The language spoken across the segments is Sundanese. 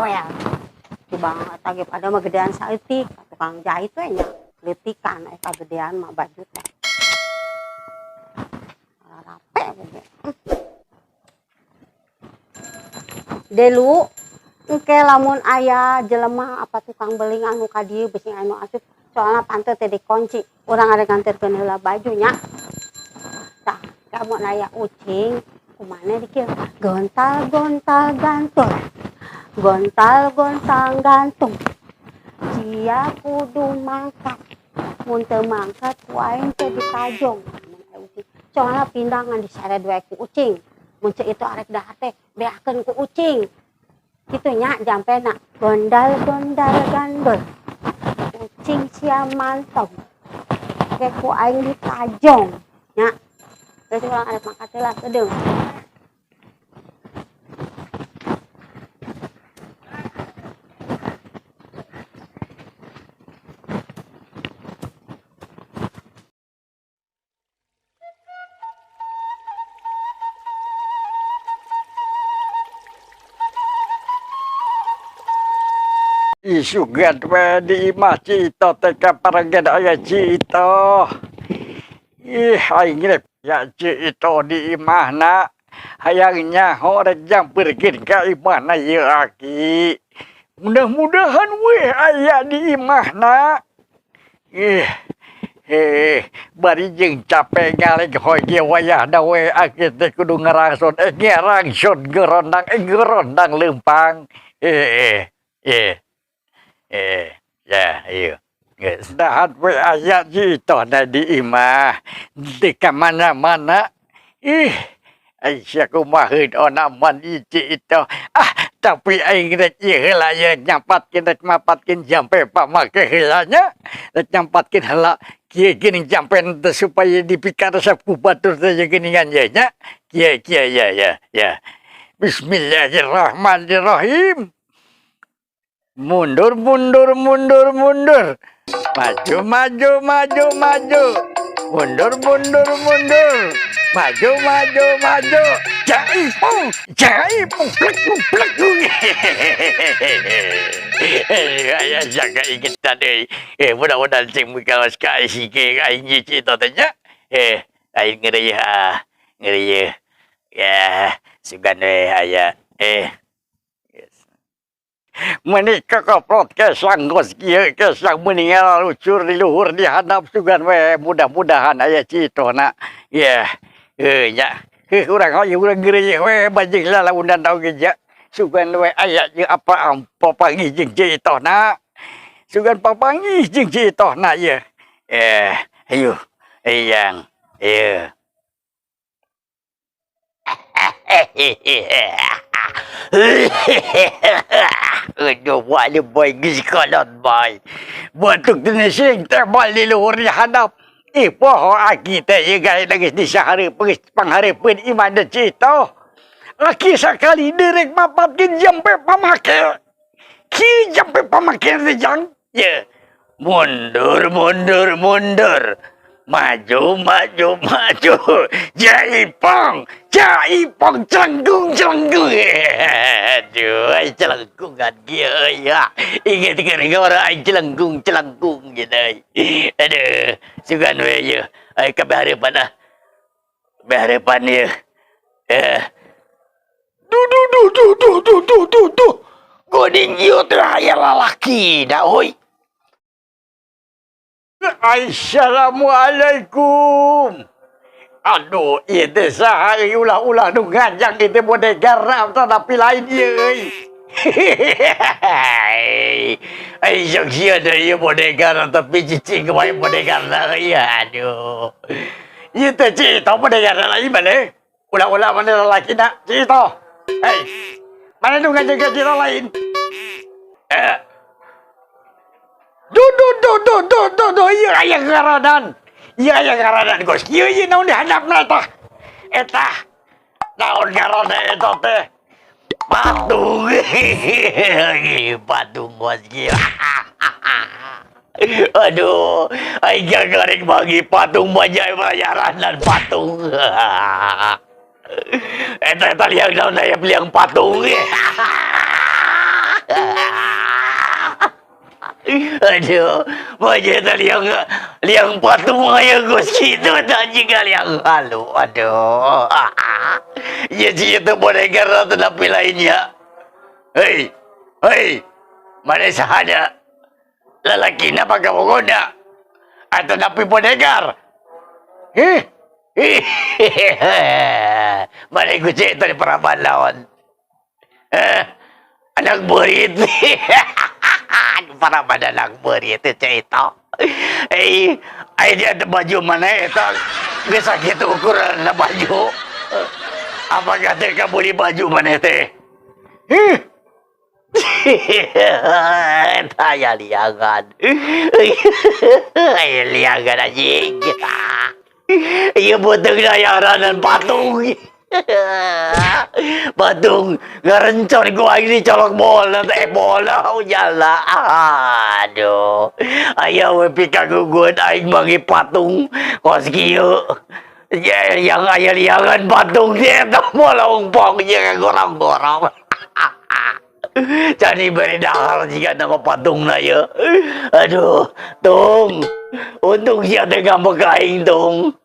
Bawel. Tibang eta ge pada mah gedean saeutik, tukang jahit we nya. Leutikan eta gedean mah baju teh. Rape ge. Delu engke lamun aya jelema apa tukang beling anu ka dieu bisi anu asup soalna panto teh dikunci urang arek nganterkeun heula bajunya. Tah, lamun aya ucing kumane dikir gontal gontal gantung. Gontal gontang gantung. Sia kudu mangkat. Mun teu mangkat ku aing teh ditajong. Mun aya ucing soalna pindangan diseret we ku ucing. Mun ceu itu arek dahar teh beakeun ku ucing. Kitu nya jampena gondal gondal gandul. Ucing sia mantong. Ke ku aing ditajong nya. Geus urang arek mangkat heula kedeung. Isugan we di imah Cito teh kaparengkeun aya Cito. Ih, aing rek ya Cito di imahna. Hayang nyaho rek nyamperkeun ka imahna ieu aki. Mudah-mudahan we aya di imahna. Ih, eh, bari jeung capek ngalek hoy ge wayahna we aki teh kudu ngarangsot, ngarangsot gerondang, gerondang leumpang. Eh, eh, eh. Ya, iya. Geus dahat we aya Cito na di imah. Di ka mana-mana. Ih, ai sia kumaha onaman ieu Cito. Ah, tapi aing rek ieu heula ieu nyampatkeun rek mapatkeun jampe pamake heula nya. Rek nyampatkeun heula kieu geuning jampe teh supaya dipikaresep ku batur teh geuningan ye nya. Kieu kieu ya ya ya. Bismillahirrahmanirrahim. Mundur, mundur, mundur, mundur. Maju, maju, maju, maju. Mundur, mundur, mundur. Maju, maju, maju. Jaipung, jaipung, plek, plek, plek. Aya jaga inget tadi. Mudah-mudahan sing muka ka sike aing Cito teh nya. Aing ngeri ya, ngeri ya. Ya, sugan we aya. Menikah koprot kesang gos kieu kesang meninggal lucur di luhur di handap sugan we mudah-mudahan aya Cito na. Ya, nya. Heuh urang hoyong urang geureuy we bajing lalaunan oge nya. Sugan we aya jeung apa papanggih jeung Cito na. Sugan papanggih jeung Cito na ieu. Ayo, eyang, ieu. Aduh, buat dia boy geus kolot boy. Batuk teh sing tebal di luhur di handap. Ih, poho aki teh ieu gawe geus disahareupeun geus panghareupeun imah da Cito. Aki sakali derek mapatkeun jampe pamake. Kieu jampe pamake teh jang. Ye. Mundur, mundur, mundur. Maju, maju, maju. Jaipong, jaipong, celenggung, celenggung. Aduh, ai celenggungan kieu ya. Ingat gara-gara orang ai celenggung, celenggung gitu. Aduh, sugan we ye. Ai kabeh harapan ah. Kabeh harapan ye. Du du du du du du du du du. Goding ieu teh aya lalaki da euy. Assalamualaikum. Aduh, ieu teh saha euy ulah-ulah nu nganjang ieu teh bodegar tapi lain ieu euy. Ai sok sieun deui ieu bodegar tapi cicing wae bodegar euy. Aduh. Ieu teh Cito bodegar lain mana? Ulah-ulah mana lalaki na Cito. Hei. Mana nu nganjang ka Cito lain? Du du du du du du du ieu aya ngaradan. Ieu aya ngaradan gos. Ieu ieu naon dihandapna eta? Eta naon ngaranna eta teh? Patung. Patung gos kieu. Aduh, aing garek bagi patung bajai bayaranan patung. Eta eta liang naon aya liang patung. Aduh, baju teh liang liang patung aya geus kitu tah jiga liang halu. Aduh. Ya sih itu boneka tetapi lainnya. Hei, hei, mana sahada? Lalakina pagkawagona. Atau napi bonegar. Eh, eh, mana ku cek tadi peraban lawan. Eh, anak murid. Para pada anak murid itu cek itu. Eh, ay dia ada baju mana itu? Geus sakitu ukuran baju. Apa kata kamu beli baju mana teh? Eh. Taya liangan. Ay, liangan anjing. Iya beuteung dayaranan patung. Patung ngarencor ku aing dicolok bola teh bola jala. Aduh. Aya we pikagugun aing mangi patung kos kieu. Ya, yang aya liangan patung dia eta molongpong jeung gorong-gorong. Jadi beri dahar jika nama patung na ya. Aduh, tung. Untung sia teh ngambek ka aing, tung.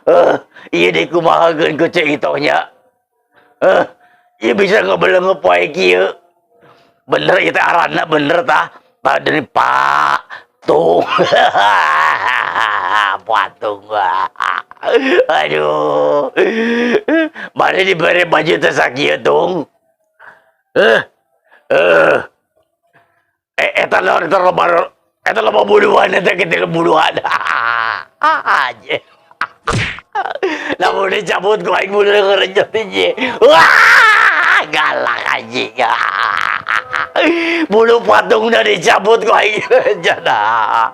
Eh, ieu deui kumahakeun ku Ceu Itoh nya. Eh, ieu bisa ngebeleng poe kieu. Bener ieu teh aranna bener tah. Tah dari patung. Patung. Aduh. Mana diberi baju teh sakieu, tung? Eh, eh. Eh, eta naon eta loba eta loba bunuhan eta kitu bunuhan. Aja. Lamun dicabut ku aing bulu ngerenyot hiji. Wah, galak anjing. Bulu patung udah dicabut ku aing jada.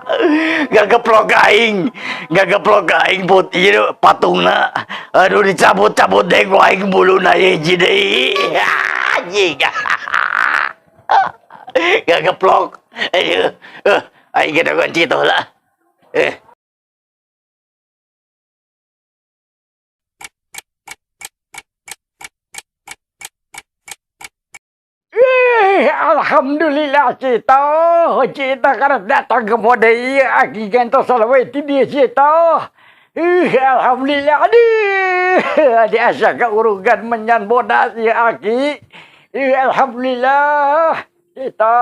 Gageplok aing, gageplok aing put ieu patungna. Aduh dicabut-cabut deh ku aing buluna hiji deui. Anjing. Gageplok. Aduh, aing kita kunci tuh lah. Eh. Eh, alhamdulillah Cito. Cito karena datang ke mode iya aki gantos salawai ti dia Cito. Eh, alhamdulillah aduh. Adi asa keurugan menyan bodas ya aki. Eh, alhamdulillah Cito.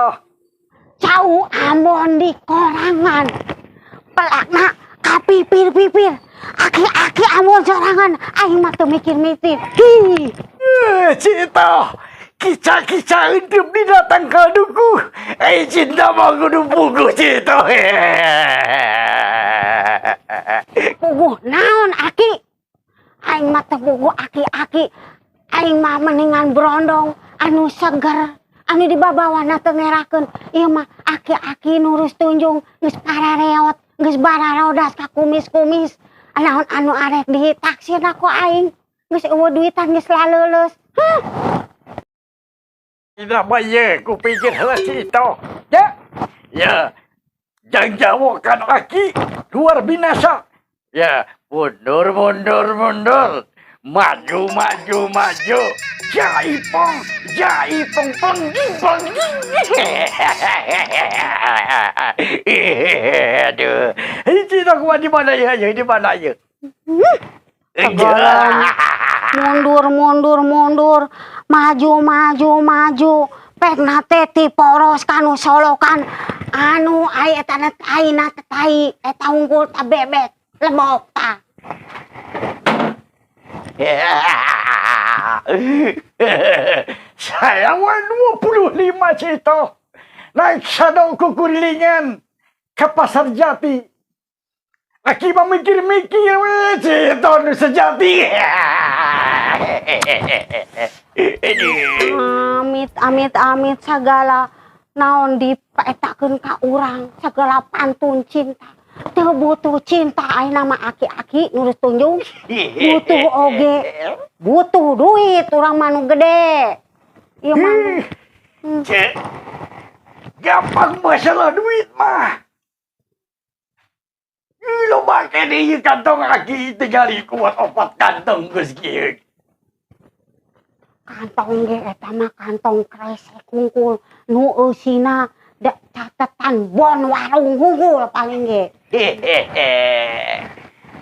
Cau Ambon di korangan. Pelakna kapipir-pipir. Aki-aki Ambon sorangan. Aing mah teu mikir-mikir. Hi. Eh, Cito. Kica-kica hidup di datang ke duku. Eh, cinta mah kudu puguh Cito. Puguh naon aki? Aing mah teu puguh aki-aki. Aing mah mendingan brondong anu seger. Anu dibabawana teu ngerakeun. Ieu mah aki-aki nurus tunjung geus parareot, geus bararodas ka kumis-kumis. Naon anu arek ditaksirna ku aing. Geus eueuh duitan geus laleuleus. Huh. Tidak bayar, ku pikir lah Cito. Ya, ya, jangan jawabkan aki, luar binasa. Ya, mundur, mundur, mundur. Maju, maju, maju. Jaipong, jaipong, pengging, pengging. Aduh, ini Cito ku di mana ya? Ya, di mana ya? Segalanya. Mundur, mundur, mundur. Maju, maju, maju. Pekna teh ti poros kanu solokan. Anu ai eta na taina teh tai eta unggul ta bebek lebok ta. Saya 25 Cito. Naik sado kukurilingan ke Pasar Jati. Aki mah mikir-mikir we Cito nu sejati. Amit, amit, amit segala naon dipaetakeun ka urang segala pantun cinta. Teu butuh cinta ayeuna mah aki-aki nurus tunjung. Butuh oge, butuh duit urang mah nu gede. Ieu mah. Cek, gampang masalah duit mah. Ih, loba keneh ieu kantong aki tinggali kuat opat kantong geus kieu. Kantong ge eta mah kantong kresek hungkul nu eusina da catetan bon warung hungkul paling ge. Hehehe.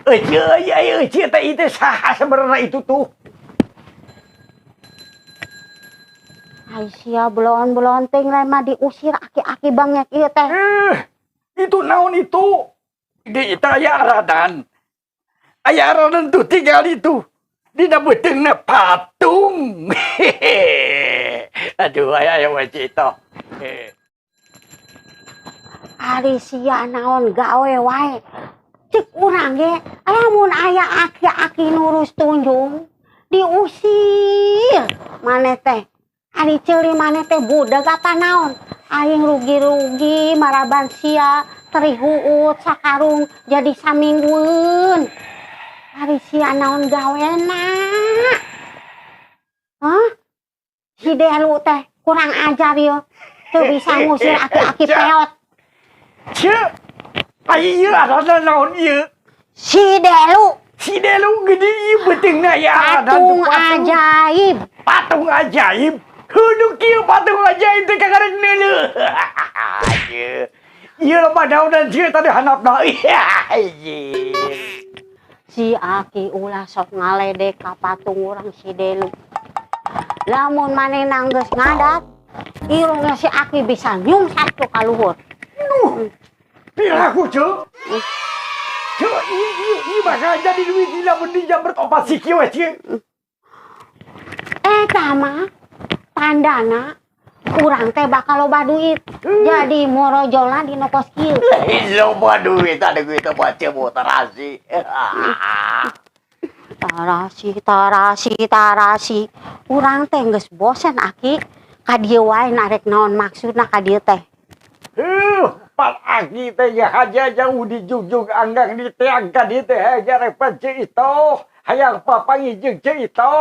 Ece, ya ece teh itu saha sebenarnya itu tuh? Ai sia belon-belon ting lain mah diusir aki-aki bangek ieu teh. Eh, itu naon itu? Di itu aya aradan. Aya aradan tuh tinggal itu. Dina beuteungna patung. Hehehe. Aduh, aya aya we itu. Ari sia naon gawe wae. Cek urang ge lamun aya aki-aki nurus tunjung diusir. Maneh teh ari ceuli maneh teh budeg apa naon? Aing rugi-rugi maraban sia teri huut sakarung jadi saminggueun. Ari sia naon gawena? Hah? Si Delu teh kurang ajar yo. Teu bisa ngusir aki-aki peot. Cek, ai ieu aradan naon ieu? Si Delu. Si Delu gede ieu beuteungna aya aradan patung tuh patung. Ajaib. Patung ajaib. Heuh kieu patung ajaib teh kakarek neuleuh. Ieu. Ieu loba daunan sieun tadi handapna. Anjir. Si aki ulah sok ngaledek ka patung urang si Delu. Lamun manehna geus ngadat, irungna si aki bisa nyungsat tuh ka luhur. Duh, piraku ceu. Ceu, ieu ieu ieu bakal jadi duit lamun dijambret opat siki we ceu. Eta mah tandana urang teh bakal loba duit. Jadi morojolna di kos kieu. Loba duit ada duit baca motorasi. Tarasi, tarasi, tarasi. Urang teh geus bosen aki. Ka dieu wae narek naon maksudna ka dieu teh. Huh, pan aki teh ya haja jauh dijunjung anggang di tiang ka dieu teh haja rek ceu itu. Hayang papanggih jeung ceu itu.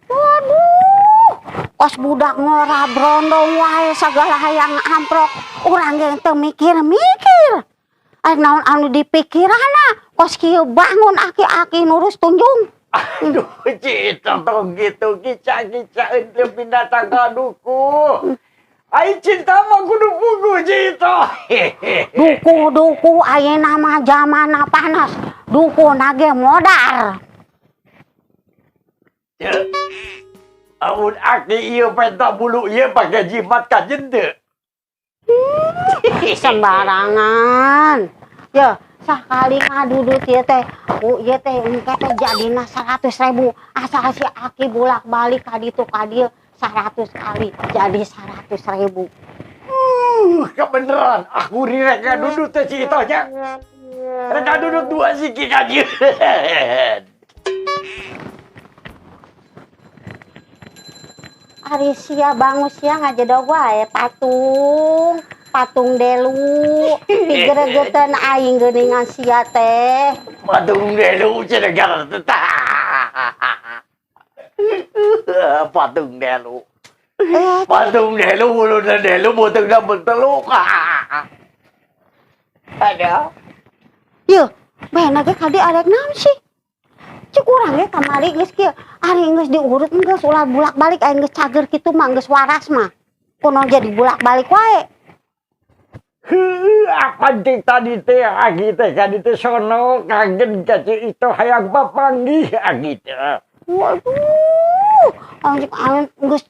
Waduh, kos budak ngora brondong wae sagala hayang amprok. Urang ge teu mikir-mikir. Arek naon anu dipikirana kos kieu bangun aki-aki nurus tunjung. Aduh, ceu itu tong gitu kica-kica teu binatang ka duku. Ai cinta mah kudu pugu ceu itu. Duku-duku ayeuna mah zamana panas. Duku nage modar. Ceu, amun aki ieu penta bulu ieu pake jimat kajen teu? Sembarangan. Ya, sakali ngadudut ieu teh, ku ieu teh engke teh jadina 100.000. Asal si aki bolak-balik ka ditu ka dieu 100 kali jadi 100.000. Kebeneran aku rek ngadudut teh si Itoh nya. Rek ngadudut dua siki ka dieu. Ari sia bangun sia ngajedog wae patung, patung Delu, pigeregeteun aing geuningan sia teh. Patung Delu cenah gara teh. Patung Delu. Patung Delu muluna Delu beuteungna benteluk. Ada. Yeuh, bae ge kadi arek naon sih? Cek urang ge kamari geus kieu, ari geus diurut geus ulah bulak-balik aing geus cager kitu mah geus waras mah. Kuno jadi bulak-balik wae. Heuh, apa cek tadi teh aki teh kadi teh sono kaget ka ceu itu hayang papanggih aki teh. Waduh, anjing aing geus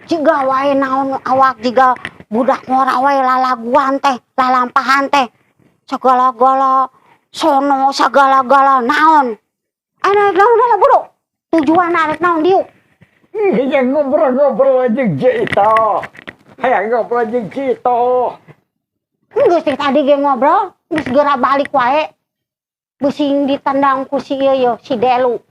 jiga wae naon awak jiga budak ngora wae lalaguan teh, lalampahan teh. Sagala-gala sono sagala-gala naon. Anak naon lah bro, tujuan arek naon diuk. Ih, yang ngobrol-ngobrol jeung ceu itu. Hayang ngobrol jeung ceu itu. Geus teh tadi ge ngobrol, geus geura balik wae. Beusing ditendang ku si ieu yeuh, si Delu.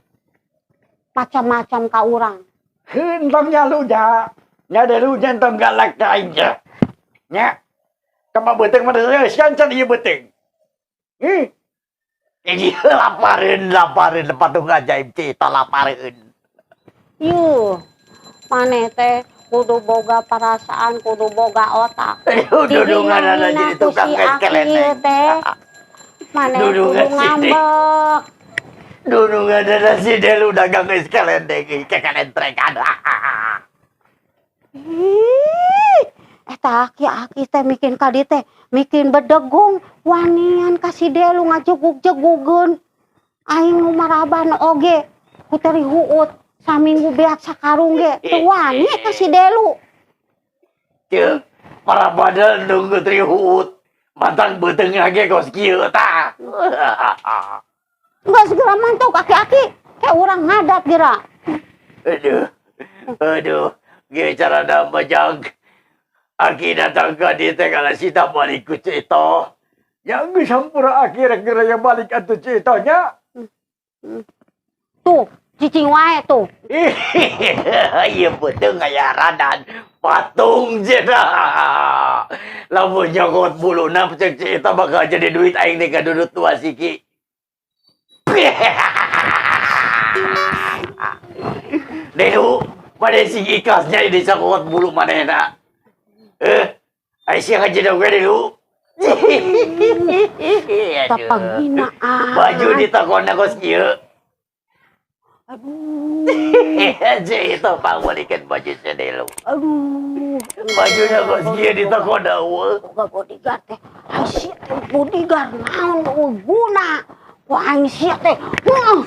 Macam-macam ka urang. Heuh, entong nyalu nya. Nya Delu nya entong galak ka aing nya. Nya. Kama beuteung mah geus can ieu beuteung. Ih. Ini lapareun, lapareun patung ajaib cita lapareun. Yuh, maneh teh kudu boga perasaan, kudu boga otak. Dudungan ada jadi tukang si es aki keleneng. teh. Maneh kudu Dudungan sini. ngambek. Dudungan ada si Delu dagang es kelendeng, ke kelentrengan. Tah, aki-aki teh mikin ka dieu teh, mikin bedegong, wanian ka si Delu ngajegug-jegugeun. Aing nu maraban oge ku teri huut saminggu beak sakarung ge teu wani ka si Delu. Ceu, para badal nunggu teri huut. Matang beuteung ge kos kieu tah. Enggak segera mantuk aki-aki, kayak urang ngadat geura. Aduh. Aduh, kieu cara majang. Aki datang ka dieu teh kalau sita balik ku Ceu Itoh. Ya geus hampura aki rek geura balik atuh Ceu Itoh nya. Tuh, cicing wae tuh. Iya beuteung aya radan patung cenah. Lamun nyokot buluna cek Ceu Itoh bakal jadi duit aing teh kadudut tua siki. Delu, mana sing ikhlasnya di sakot bulu manehna? Eh, ai sia ngaji we Delu. Tapanghinaan. Baju ditakona kos kieu. Aduh. Ceu Itoh pangwalikeun baju si Delu. Aduh. Bajunya kos kieu ditakona eueuh. Boga bodyguard teh. Ai sia teh bodyguard naon eueuh guna. Ku aing sia teh. Heuh.